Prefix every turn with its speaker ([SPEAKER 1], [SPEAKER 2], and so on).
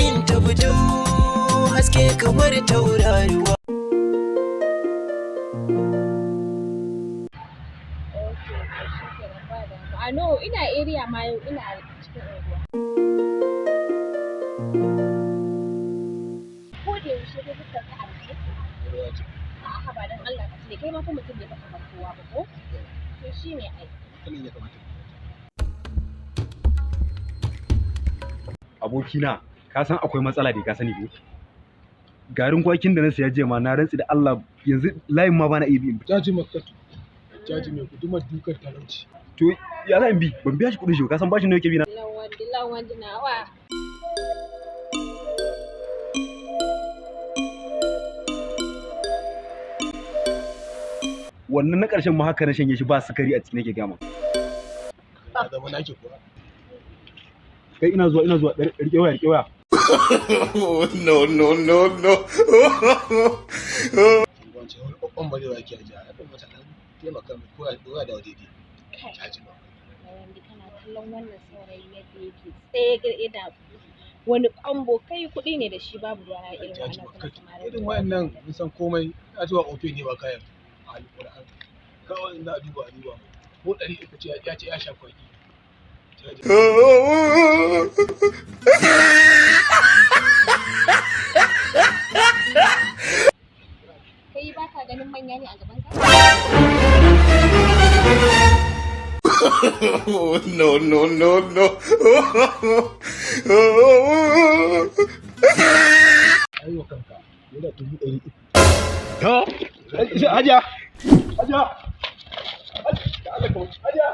[SPEAKER 1] In ta fito haske kamar tauraruwa.
[SPEAKER 2] Okay, to shi kenan, ba damuwa. A no, ina area ma yau, ina cikin unguwa. Ko da yaushe kai fuskar ka a rufe? A'a, haba, dan Allah ka cire. Kai ma fa mutum ne ba kamar kowa ba ko? To shine ai.
[SPEAKER 3] Abokina, ka san akwai matsala dai, ka sani ko garin kwakin da na siya jiya ma, na rantsi da Allah yanzu layin ma bana iya bi.
[SPEAKER 4] Jaji Makkatu, jaji mai gudumar dukan talauci.
[SPEAKER 3] To ya za in bi? Ban biya shi kuɗin shi ba. Ka san bashin da yake bi na.
[SPEAKER 2] Lawandi, lawandi nawa.
[SPEAKER 3] Wannan na ƙarshen ma haka na shanye shi ba sukari a ciki, nake gama.
[SPEAKER 4] Ya zama naki kuwa.
[SPEAKER 3] Kai, ina zuwa, ina zuwa. Rike waya, rike waya.
[SPEAKER 5] No, no, no, no.
[SPEAKER 4] Wancan wani babban barewa ke ajiya ya ɗan mata ɗan taimaka mai ko ya da daidai.
[SPEAKER 2] Kai.
[SPEAKER 4] Jaji Makkatu.
[SPEAKER 2] Lawandi, kana kallon wannan saurayi yadda yake tsaye yana wani kwambo. Kai, kuɗi ne da shi, babu ruwana irin
[SPEAKER 4] Jaji
[SPEAKER 2] wannan kuma
[SPEAKER 4] Makkatu.
[SPEAKER 2] samarin.
[SPEAKER 4] Irin wayannan mun san komai, ya zuwa ofe ne ba kayan. Alƙur'an. Kawai in za a duba a duba mai. Ko 300 ce ya ce ya sha kwaki. Jaji.
[SPEAKER 2] Kai ba ka ganin manya ne a gaban ka?
[SPEAKER 5] No, no, no, no.
[SPEAKER 4] Ayo kanka. Yana 300,000.
[SPEAKER 3] To hajiya, hajiya, hajiya, hajiya.